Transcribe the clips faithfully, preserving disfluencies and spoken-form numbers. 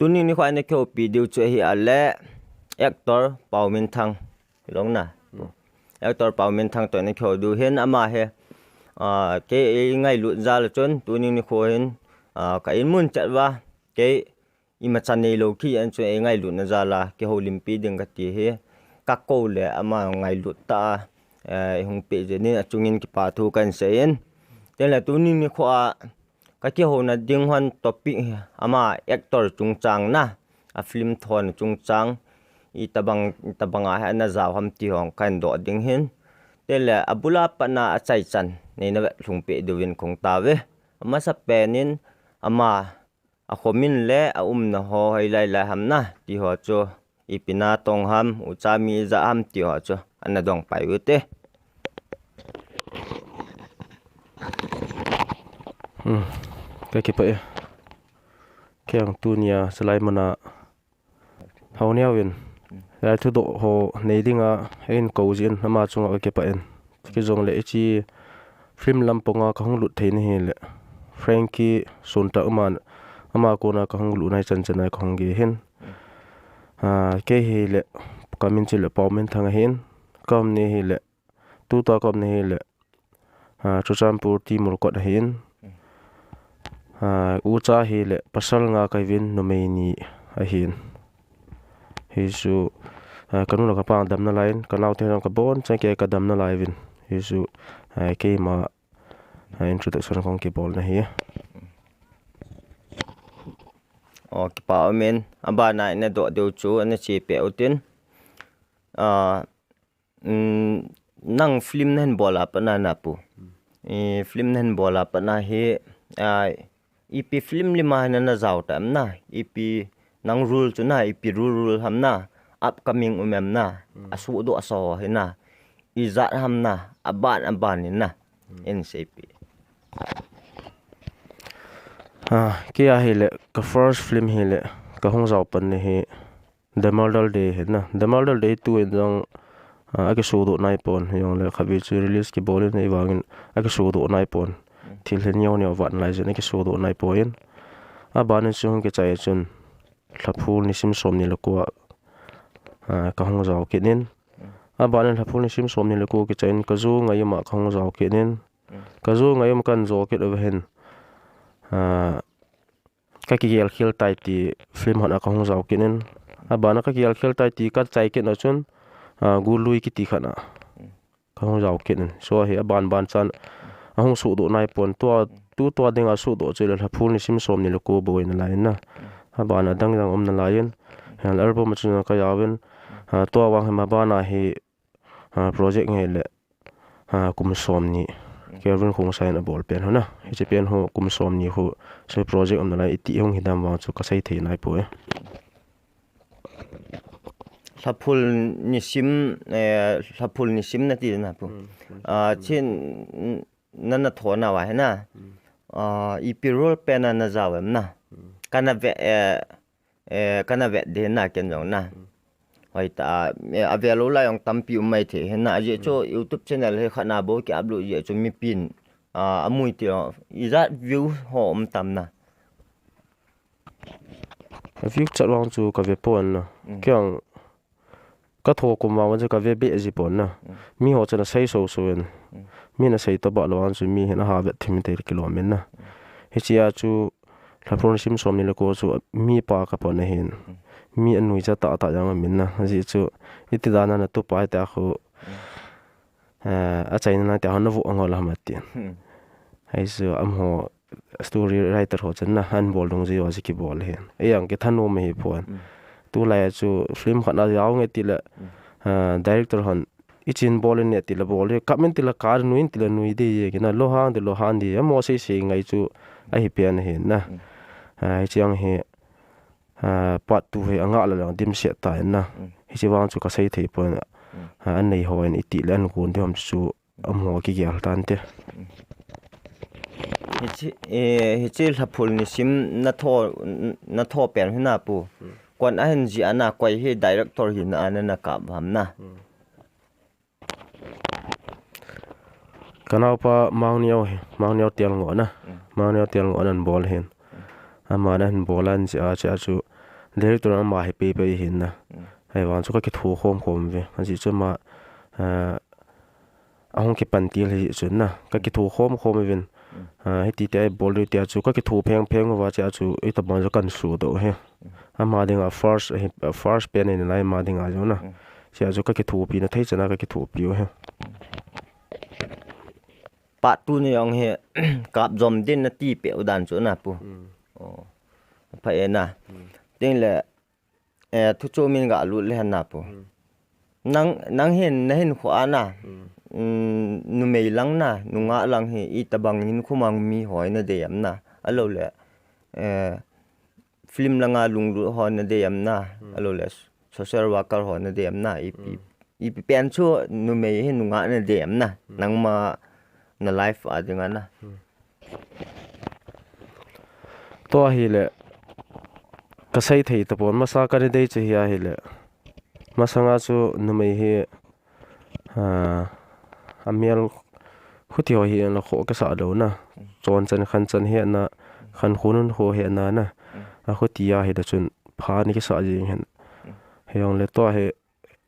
Tuni nikho a ina kihoupi diu chu ahi a le, actor Pauminthang. Hilou na. Actor Pauminthang toh ina kihou diu hin ama hi. Ah, kei eingailut jal a chun, tuni nikho hin, ah, ka in mun chet uva, kei imacha neilou kit jeh chun eingailut na jal a, kihoulimpi ding kati hi. Ka kou le ama ngailut tah a, eh, eihung peh jeh in achungin kipa thu kahin sei in. Chule tuni nikho a, ka kihouna ding hon topic hi ama actor chungchang na, a film thona chungchang, itobang, itobang a hi ana jao ham ti ho kahin doh ding ahin. Chule abul a pat na achaichan, neina vetlhung peh diuvin kahung tauve. Amasapen in ama akhomin le aumna ho hoilai lai ham na, ti ho chu ipi natong ham, ucha mi ijat ham ti ho chu ana dong pai ute. Hmm, ka kipah e. Kei jong tunia, chulai muna, Haoneo in, lai thudoh ho nei dinga, eihin kou jeh in, ama chunga ka kipah in. Kei jongle hiche film lam ponga kahung lut thei na hile, Frankie Suntah aman, ama kona kahung lut na hi chan chan a kahung gei hin. Ah, kei hile, ka min chu le Pauminthang ahin, ka umna hile, tutua ka umna hile, ah, Churachandpur T Murkot ahin. Ah, ucha hile pasal nga kahiuvin numei ni ahin. Hichu, ah, ka nu le ka pa damna lai in, ka naote jong ka bon chan kei ka damna lai uvin. Hichu, ah, keima, ah, introduction kahung kibol na ahi. O, kipa um in, abana ina doh diu chu ana chepi utin. Ah, Um, nang film nahin bol a pat na, na pu. I film nahin bol a pat na hi, ah, ipi film lim a hi nana jao tam na, ipi nang role chu na, ipi role, role ham na, upcoming um em na, asuhdoh asa ho hi na, ijat ham na, aban, aban in na, in seipi. Ah, kei a hile, ka first film hile, kahung jao pan na hi, The Murder Day hi na. The Murder Day tu in jong, ah, akisuhdoh nai pon. Hijongle khatvei chu release kibol in ahivangin akisuhdoh nai pon. Thil hi neo neo vat nalai jeh in akisuhdoh nai poi. Aban in chu hung kichai chun Lhaphul nisim somni le ko a, ah, kahung jao kit in. Aban in Lhaphul nisim somni le ko kichai in Ka Ju Ngai Um a kahung jao kit in. Ka Ju Ngai Um kahin jao kit uva hin, ah, Ka Kigel Khel Tai ti film hon a kahung jao kit in. Abana Ka Kigel Khel Tai ti kachai kit na chun, ah, Gul Lui kiti khat a kahung jao kit in. Chu hi aban ban chan ahung suhdoh nai pon, tua, tutua dinga suhdoh chu le Lhaphul nisim somni le ko bou ahi nalai in na. Abana adang dang um nalai in. Hiche album a chun ka jao in. Ah, tua vang hi abana hi, ah, project ngai le, ah, kum somni. Kelvin Khongsai in abol pen ho na. Hiche pen ho kum somni ho. Chu project um nalai iti hung hi dam vang chu kasei thei nai poi. Lhaphul nisim, eh, Lhaphul nisim nati na pu. Hmm, hmm. Ah, chin, n-, nana thona uva hi na. Hmm. Ah, ipi role pen a najao em na. Hmm. Kana ve, eh, eh, kana vet ding na ken jong na. Hmm. Hoitah a, eh, avelou lai jong tampi um mai thei hi na. Ajeh chu, hmm, YouTube channel hi khat na bou ki upload jeh chu mipin, ah, amui ti jong. Ijat view ho um tam na. View chat vang chu ka ve pon na. Mm. Kei jong ka tho kum vang chu ka ve be ji pon na. Mm. Mi ho chun asei so so in. Mm. Mi na sei to ba lou vang chu mi hin aha vet thim te kilom in na. Mm. Hiche a chu Lhaphul nisim somni le ko chu mi pa ka pon ahin. Mm. Mi anuija tah tah jong amin na. Ajeh chu iti dan a na tupa hita khu. Mm. Eh, achaina nang te hon na vo angol ham ati. Hmm. Hichu amaho story writer ho chun na, ahin bol dungjuiya chu kibol ahi. Ei jong kithanom ahi pon. Hmm. Tulai a chu film khat na jao nge ti le, hmm, ah, director hon, ichin bol in ne ti le bol in, kap in ti le kap, nui in ti le nui ding ahi, kina lo hang ti lo hang ding, amaho sei sei ngai chu ahi pen ahi na. Hmm. Ah, hiche jong hi, ah, part two hi angah le lang dimset ta in na. Mm. Hiche vang chu kasei thei pon. Mm. Ah, anei ho in iti le ahin gon ding ham chu amaho kigel tan te. Mm. Hiche, eh, hiche Lhaphul nisim na tho, na tho pen hi na pu. Mm. Koin ahin jih a na, koi hi director hina a nana kap ham na. Mm. Ka naopa Mangneo hi, Mangneo Tialngoh na. Mm. Mangneo Tialngoh in ahin bol ahin. Mm. Aman ahin bol a, ahin jih a, jih a chu, director ama hi pei pei hin na. Ahivang chu ka kitho khom khom ve. Ajeh chu ama, ah, ahung kipan til hi chu na. Ka kitho khom khom uvin. Ah, hiti tia i bol diu tia chu ka kitho pheng pheng uva chia chu itobang chu kan sudoh hi. Ama dinga first, hi, first pen in lai ama dinga chu na. Chia chu ka kithopi na thei chana ka kithopi u hi. Part two ni jong hi kap jom din nati peh u dan chu na pu. Oh. Pha e na. Tin le, eh, thu chu min ga lut le hen na pu. Nang, nang hin, na hinkho a na. Mm, numei lang na, nungah lang hi, itobang hinkho mang mi hoi na dei am na. Ahilou le, eh, film langa lunglut ho na dei am na. Ahilou le, social worker ho na dei am na. Ipi, ipi pen chu numei hi nungah na dei am na. Nangma na life a dinga na. Tua hi le, ka sei thei tapon, masa ka ni dei chu hi ahi le. Masanga chu numei hi, ah, a mial khuti ho hi la kho ka sa do na. Chon chan khan chan hi na, khan khunun kho hi na na. A khuti a hi da chun pha ni ka sa jing hen. Hijong le tua hi,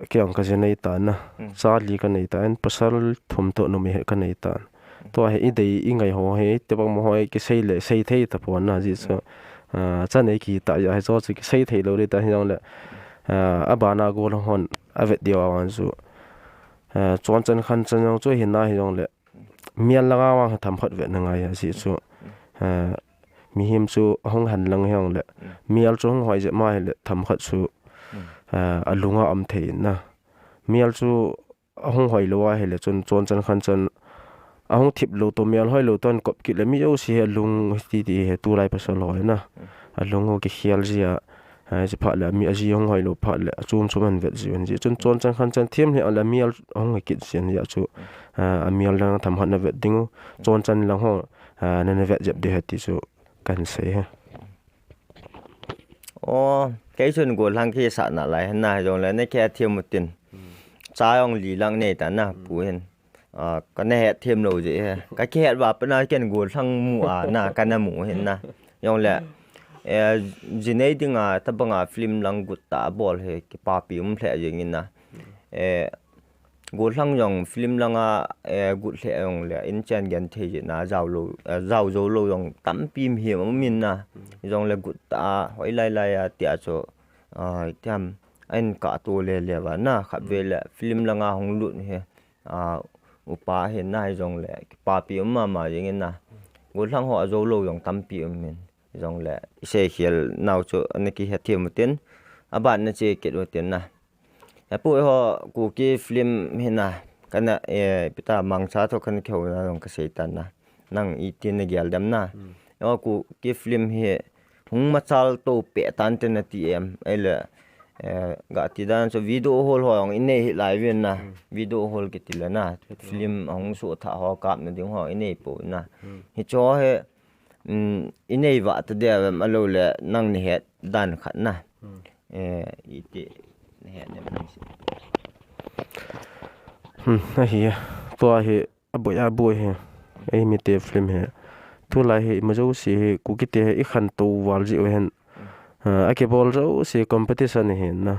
kei ang ka ji nei ta na. Charlie ka nei ta, en pasal thum to numei ka nei ta. Tua hi i dei i ngai ho hi, te bang mo ho hi ki sei le, sei thei tapon na ji so. Ah, cha nei ki ta ya hi so chu ki sei thei lo le ta hijong le. Ah, a bana go lo hon, a vet diu a wan chu. Ah, chon chan khan chan jong chu hi na hijong le. Mial langa vang hi themkhat vetna ngai ahi chu. Ah, mihem chu ahung han lang hijongle. Mial chu hung hoi jep ma hile themkhat chu, ah, alunga um thei na. Mial chu ahung hoi lou ahile chun chon chan khan chan ahung thip lou to mial hoi lou to an kop kit le mi jouse hi alung titi hi tulai pasal hoi na. Alung ho kikhel jia. Ah, hiche phat le, mi aji ahung hoi lou phat le, achom chom ahin vet jiu ahin ji. Chun chon chan khan chan thiem hi a le mial ahung hoi kit jin jia chu, ah, amial lang themkhat na vet ding u. Chon chan lang ho, ah, na na vet jep ding ahi ti chu kahin sei e. O, kei chun gollhang kisah nalai hina jongle, na kihethiem u tin. Cha jong li lang nei ta na, pu hin. Ah, kana hetthiem lou jeh hi. Ka kihet va pat na ken gollhang mu a na, kana mu hin na. Jongle, eh, ji nei dinga, tabanga film lang gut tah a bol hi, kipapi um lheh jeng in na. Eh, gollhang jong film langa, eh, gut lheh jongle, in chen gen thei jeh na, jao lou, eh, jao jou lou jong tampi mihem um in na. Jongle gut tah a, hoi lai lai a, tia chu, ah, tiam, a in kah to le le va na, khat ve le, film langa hung lut hi. Ah, upa hin na hijongle, kipapi um mama jeng in na. Gollhang ho ajou lou jong tampi um in. Jongle, i seikhel nau chu, ana kihethiem u tin, aban na che kit u tin na. Apu ho, Kuki film hi na, kana, eh, pita mangcha tho kana kihou na jong ka sei tan na. Nang iti na gel dem na. O, Kuki film hi, hung machal to peh tan te nati em. Ahile, eh, ga ti dan chu video hall ho jong i nei hih lai uvin na. Video hall kiti le na. Film hung show thah ho kap na ding ho i nei pou na. Hicho hi, um, i nei va ta dia vem alou le nang na het dan khat na. Eh, iti na het dem na si. Hmm, ahi, tua hi, aboi aboi hi. Eimi te film hi. Tulai hi ima jouse hi Kuki te hi i khantou val jiu hen. Ah, akibol jouse competition hi na.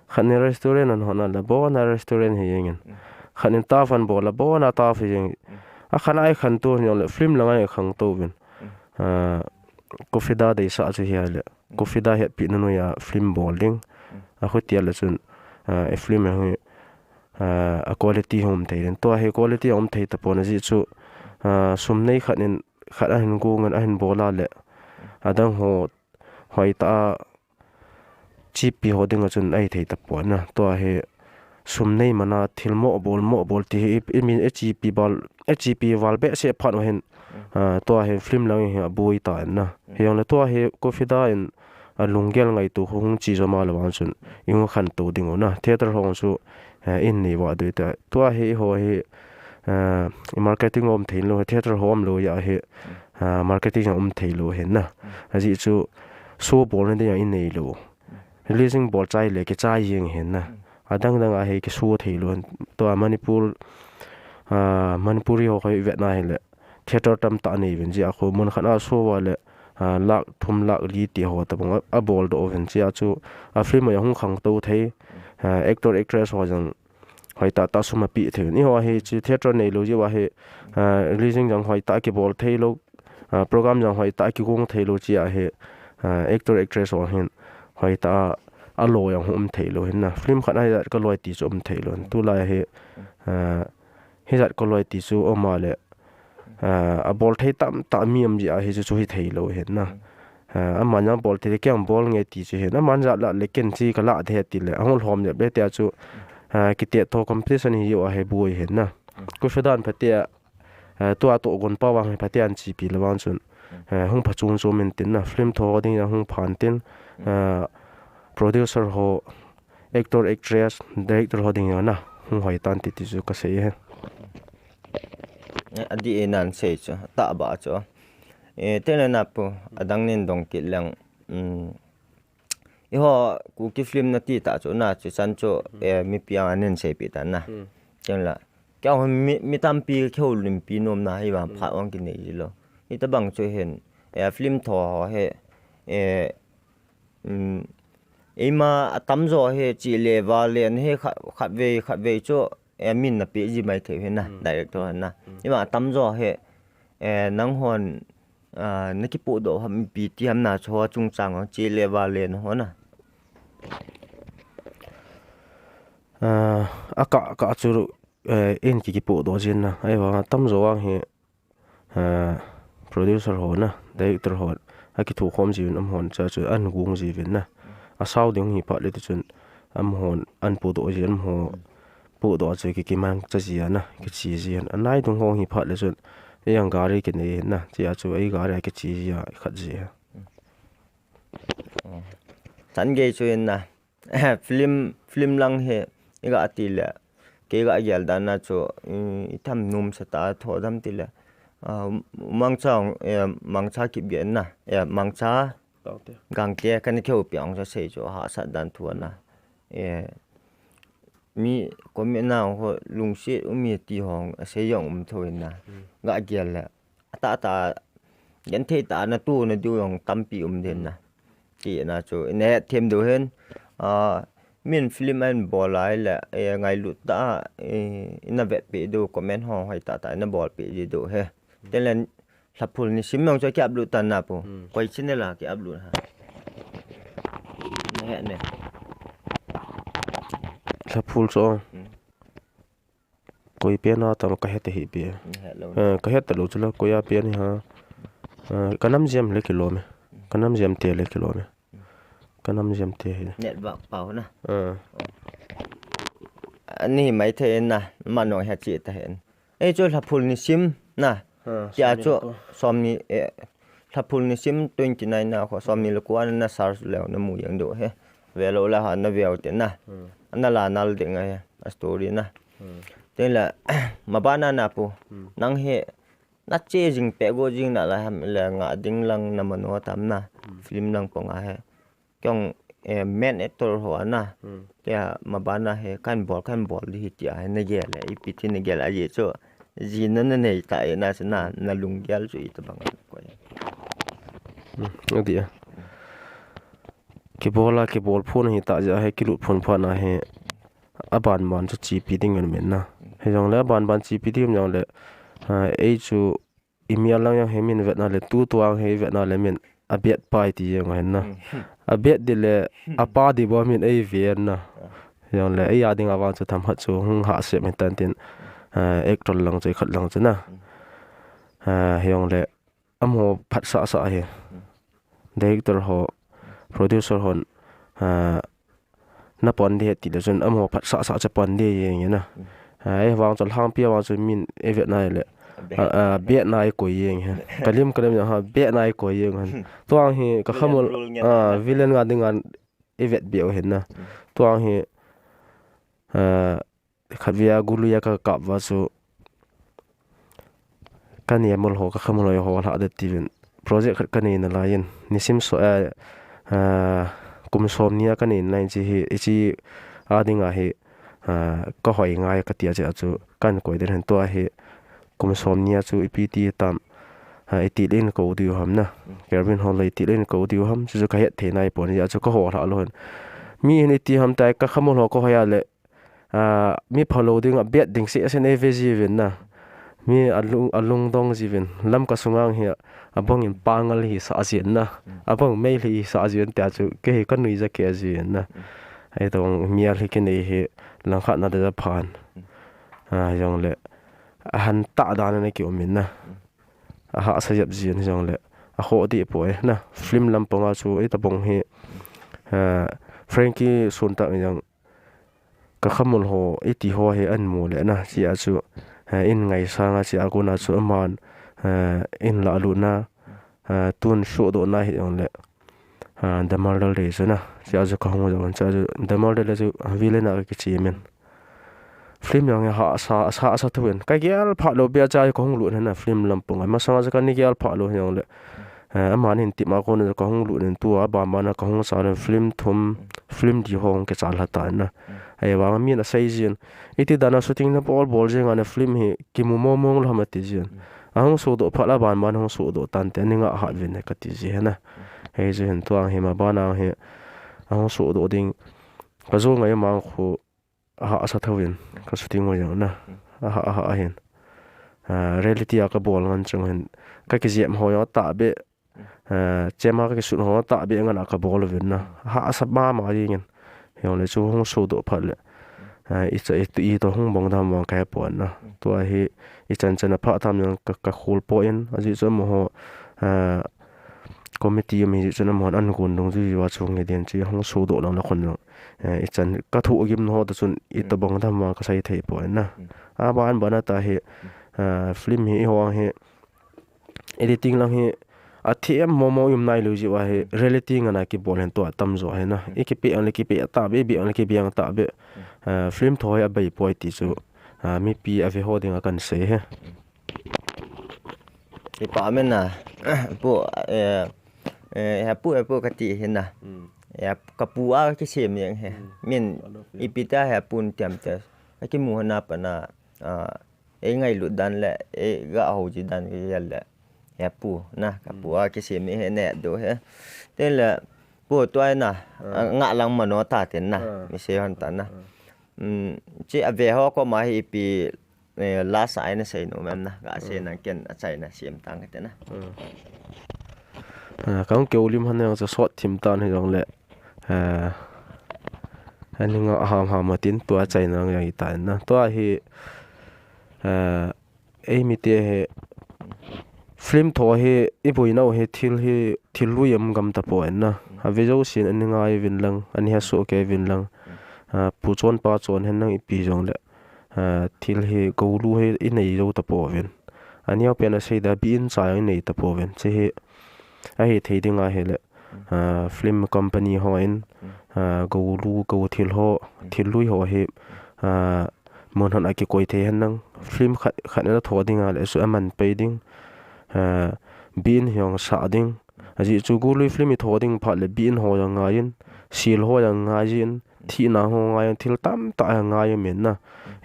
Khat in restaurant ahin hon a le, bon a restaurant hi jeng in. Khat in turf ahin bol a, bon a turf hi jeng. Akhan a i khantou hi le film lang a i khantou vin. Ah, Kofida deisah chu hi a le. Kofida hetpina noiya film bol ding. Akhuti a le chun, ah, i film hi, ah, a quality hung um thei ding. Tua hi quality hung um thei tapon ajeh chu, ah, sum nei khat in khat ahin gong in ahin bol a le. Adang ho hoi ta a cheapi ho dinga chun ahi thei tapon na. Tua hi sum nei mana thil mo bol, mo bol ti hi i, i min i cheapi val, i cheapi val behseh phat u hin, ah, tua hi film lang hi aboi ta in na. Hijongle tua hi Kofida in alunggel ngaito khu hung chi jo ma le vang chun i hung khantou ding u na. Theater ho chu, eh, in nei va dui ta. Tua hi ho hi, eh, i marketing um thei lou, theater ho um lou a hi, ah, marketing um thei lou hin na. Ajeh chu show bol na ding a i nei lou. Releasing bol chai le kichai jeng hin na. Adang dang a hi kiso thei lou. Tua Manipur, ah, Manipuri ho kho i vet na hi le. Theater tamtah nei uvin jeh a khu mun khat a show va le, ah, lakh thum lakh li ti ho tabang a, abol doh uvin chia chu a film a hung khangtou thei, ah, actor actress ho jong hoitah tah sum ape thei uvin. Eiho hi chu theatre neilou jeh uva hi, ah, releasing jong hoitah kibol theilou, ah, program jong hoitah kigong theilou chia hi, ah, actor actress ho hin hoitah a, alo jong um theilou hin na. Film khat a hijat kaloi ti chu um theilou hin. Tulai hi, ah, hijat kaloi ti chu um a le, ah, abol thei tamtah mi um jeh a hi chu, chu hithei lou hin na. Ah, aman jong bol thei le kei jong bol nge ti chu hin. Aman jat lah le ken chu kalah ding ahi ti le, ahung lhom jep le tia chu, ah, kitet tho competition hi jeh a hi boi hin na. Kusha dan phatea, ah, tua tohgon pa vang hi phatea ahin chepi le vang chun, ah, hung pha chom chom intin na. Film tho ding jong hung pha intin, ah, producer ho, actor, actress, director ho ding jong na hung hoi tan ti, ti chu kasei e. Eh, adih e nan sei chu, atah bah chu. Eh, tena na pu, adang nin dong kit leng, um, eiho Kuki film nati tah chu na, chu chan chu, eh, mipi a nin seipeh tan na. Tengle, kei hon mi, mi tampi kihoulimpi nom na hi vang phat vang kinei ji lou. Hitabang chu hin, eh, film tho ho hi, eh, um, eima atamjo hi chele valen hi khat, khatvei, khatvei chu, eh, min napeh ji mai thei u hin na, director hon na. Eima atamjo hi, eh, nanghon, ah, nakipohdoh ham ipi ti ham na chu ho chungchang ho chele valen ho na. Ah, akah, kah chu, eh, in ki, kipohdoh jin na. Ahivang atamjo vang hi, ah, producer ho na, director ho, akithokhom jiuvin amahon cha chu ahin gong jiuvin na. Asao ding hi phat le ti chun amahon ahin podoh ji, amaho podoh chu ki, kimangcha ji a na, kiche ji a. Anai dung ho hi phat le chun, ei jong gari kinei hin na, chia chu ei gari a kiche ji a, khat ji a. Chan gei chu hin na, film, film lang hi, iga ti le, kei ga gel dan na chu, i, itham nom sa ta tho dam ti le, ah, Mangcha, eh, Mangcha Kipgen na, eh, Mangcha Gangte. Gangte, kana kihoupi ang chu sei chu, hahsat dan thu na. Eh, mi comment na ho lungset um e ti ho asei jong um thou in na. Ga gel le, atah tah, genthei tah a natoh nadiu jong tampi um ding na. Ti na chu, ina hetthem diu hin, ah, min film ahin bol lai le, eh, ngailut tah a, eh, ina vetpeh diu, comment ho hoitah tah ina bolpeh diu hi. Tengle, Lhaphul Nisim jong chu ki upload tan na pu. Koi channel a ki upload ham? Nahet ne. Lhaphul chu. Koi pen a tam kahet hih pi. Nahet lou. Eh, kahet talou chu la koi a pen hi ha. Eh, ka nam jam le kilom e. Ka nam jam te le kilom e. Ka nam jam te hi. Network pau na. Eh. Ani mai thei na, mano ha chi ta hen. Ei chu Lhaphul Nisim na. Tia chu somni, eh, Lhaphul Nisim twenty nine na kho somni le ko a na search leu namu jeng diu hi. Velou le ha naveu te na. Ana la nal ding ahi, a story na. Tengle, mabana na pu. Nang hi, nache jing peh go jing nalai ham le nga ding lang namano tam na. Film lang pang ahi. Kei jong, eh, main actor ho ana. Tia mabana hi kahin bol, kahin bol di hi tia hi nagel le, ipi ti nagel a ji chu. Jina nanei ta e na chu na, nalunggel chu itabang a koi. Adi a. Kibol a, kibol phun hi ta jeh a hi kilut phun phat na hi. Aban ban chu chepi ding in min na. Hijongle aban ban chepi ding jongle, ah, ei chu i mial lang jong hi min vetna le, tutua hi vetna le min abet pai ti jeng ahin na. Abet di le, apa di bou min ei ven na. Jongle, ei a ding a vang chu themkhat chu hung hahsep hitan tin, eh, actor lang chu, khat lang chu na. Eh, jongle, amaho phatsah sah hi. Director ho, producer hon, ah, napon di he ti le chun amaho phatsah sah chu pon di jeng e na. Ah, ei vang chu lhangpi a vang chu min ei vetna le. Abet. Ah, ah, betna ei koi jeng e. Kalim kalim jong ha, betna ei koi jeng e. Tuang hi ka khamul, villain role ngen ah, na. Villain nga ding an ei vet beu hin na. Tuang hi, ah, khatvei a gului a kakap uva chu kanei a mol ho, kakhamul ho, ho lhah det tivin. Project khat kanei nalai in. Nisim so, eh, eh, kum somni a kanei nalai in chi hi, hichi a ding a hi, eh, kahoi ngai kati a chu, chu kahin koi den hen tua hi. Kum somni a chu ipi ti tam, Ah, itileh in kou diu ham na. Kelvin ho le itileh in kou diu ham. Chuchu kahet thei nai pon, hijeh chun kahol lha lou hin. Mi hin iti ham tai, kakhamol ho kahoi a le. Ah, mi phalou ding, abet ding seh seh in eive jiuvin na. Mi alung, alungdong jiuvin. Lamka sunga hi, abang in pangal hisah jin na. Abang mei hisah jin tia chu, kei hi kanui ja kei jin na. Ahi tong, mial hi kinei hi, langkhat na da phan. Ah, jongle. Ahan tah dan a kium in na. Ahahsa jep jin jongle. Akhoh deh poi na. Film lampang a chu, itobang hi. Ah, Frankie Suntak jong. Kakhamol ho, iti ho hi ahin mu le na, chia chu, eh, in ngaisang a chia kona chu aman, eh, in lahlutna, eh, tun sohdohna hi jongle, ah, The Murder Day chu na, chia chu kahung jong, chia chu The Murder Day chu villain a kakichim in. Film jong hi hahsa, hahsa thou in, kagel phat lou beh a chia kahung lut hin na film lampang a, masang a chu kani gel phat lou hi jongle, Eh, aman hin tip ma kona kahung lut in tua, aban ban a kahung sal in film thum, film li ho hung kichal lha tan na. Ahivang a min asei jin. Iti dan a shooting nabol bol jing a na film hi kimu mong mong lou ham ati jin. Ahung sohdoh phat le aban ban hung sohdoh tante, ani ngah hat uvin e kati ji hi na. Hijeh hin tua hi ma ban a hi. Ahung sohdoh ding. Kajo ngai mang khu. Ahahsa thou in, ka shooting ho jong na. Aha, aha, ahin. Ah, reality a kabol ngen chung hin. Kakijep ho jong tahbeh. Ah, chem a kakisut ho tahbeh ngen a kabol uvin na. Ahahsa mama jing in. Jongle chu hung sohdoh phat le. Ah, icha, i, itoh hung bang dam vang kahe pon na. Tua hi, ichan chan a phat tham jong ka, kakhol poi, ajeh chu amaho, ah, committee um hijeh chun amahon agon dungjui a chu nge den chu hung sohdoh lang la khun jong. Eh, ichan kathoh gimna ho toh chun itobang dam vang kasei thei poi na. Aban ban a tah hi, eh, film hi eiho hi editing lang hi athem mong mong um nailou jeh uva hi reality ngen a kibol hin tua atamjo hi na. Ikipe ang le kipe tahbeh, ibe ang le kibe ang tahbeh. Eh, film tho hi abei poi ti chu, eh, mipi ave ho ding a kahin sei hi. Kipa um e na. Pu, eh, eh, hepu, hepu kati hi na. Kapu a kisem jeng hi. Min ipi ti a hepu nati ham ti a. Kakimu hon a pat na, ah, eingailut dan le, eiga hou ji dan kagel le. Hepu na, kapu a kisem hi ne do hi. Tin le, pu tua hi na, ah, ngah lang mano ta tin na. Mi sei hon ta na. Hmm, chi ave ho koma hi ipi, eh, lasa a ina sei nom em na, kasei na ken achaina sem tang kati na. Ah, kahung keu lim hon jong chu sot thim tan hi jongle. Ah, ani ngah ham ham a tin tua achaina jong hi tan na. Tua hi, ah, eimi te hi film tho hi iboina u hi thil hi, thil lui um gam tapon na. Ave jousen ani ngai uvin lang, ani hesoh kei uvin lang. Ah, pu chon pa chon hen lang ipi jongle. Ah, thil hi goulu hi inei jou tapouvin. Aneo pen asei da bih in cha jong inei tapouvin. Chi hi ahithei ding ahile, ah, film company hon, ah, goulu, gou thil ho, thil lui ho hi, ah, mun hon a kikoi thei hen lang. Film khat, khat na tho ding ahile chu aman pai ding. Ah, bih in hi jong sah ding. Ajeh chu goulu film itho ding phat le bih in ho jong ngai in, sil ho jong ngai in, thina ho ngai in, thil tamtah jong ngai um in na.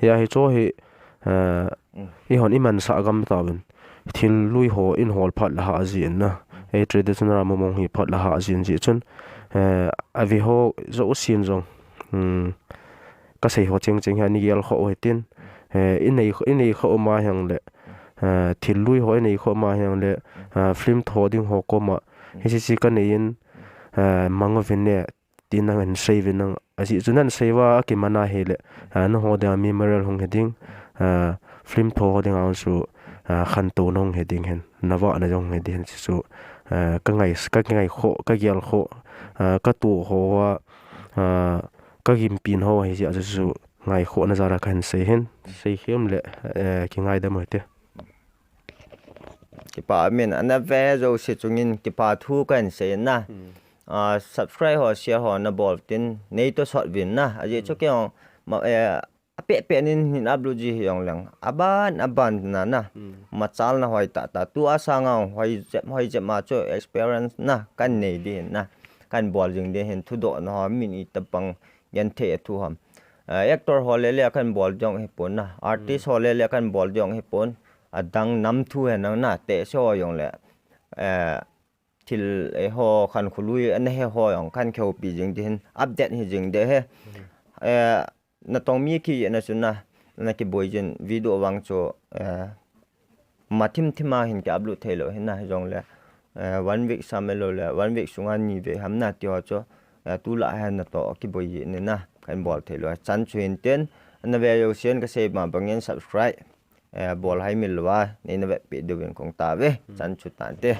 Hia hi chu hi, ah, eihon imansah gam tauvin. Thil lui ho in hol phat le hah jin na. Ei traditional a mong mong hi phat le hah jin jeh chun, eh, ave ho jousen jong. Hmm. Kasei ho cheng cheng hi ani gel khoh u hitin. Eh, inei, inei khoh u ma hi jongle. Eh, thil lui ho inei khoh u ma hi jongle. Eh, film tho ding ho koma. Hiche hiche kanei in, eh, mang uvin ne. Tin nangin sei uvin lang. Ajeh chu nahin sei uva akiman ahile. Ah, nangho dinga memorial hung hi ding. Ah, film tho ho dinga chu, ah, khantou na hung hi ding hin. Navahna jong hung hi ding hin chu. Ah, kangai, kangai khoh, kagel khoh. Ah, katoh ho uva, ah, kagimpi ho hi jeh a chu ngaikhohna jal a kahin sei hin. Sei khem le, eh, kingaidam u hite. Kipa um in, ana ve jouse chunga kipa thu kahin sei na. Ah, subscribe ho, share ho nabol tin, nei toh sot uvin na. Ajeh chu kei jong, ma, eh, apeh peh nin hin upload ji hi jong leng. Aban, aban na na. Machalna hoi tah tah. Tua sanga hoi jep, hoi jep ma chu experience na. Kahin nei ding hin na. Kahin bol jing ding hin thudohna ho min itobang genthei a thu ham. Ah, actor ho le le kahin bol jong hipon na. Artist ho le le kahin bol jong hipon. adang nam thu hi nang na te se ho jong le, eh, thil, eh, ho khan khului ana he ho jong khan kihoupi jing ding hin update hi jing ding ahi. Eh, natong mi kijihna chu na, na kiboi jin video vang chu, eh, mathim thim a hin ki upload thei lou hin na jong le, eh, one week sam lou le, one week sunga ni vei ham na ti ho chu, eh, tulai hin natoh kiboi jin na, kan bol thei lou. Chan chu hin tin, na ve jousen ka sei ma bangin subscribe, eh, bol hai mil lou a, nei na ve pi diuvin kong tao ve, chan chu tante.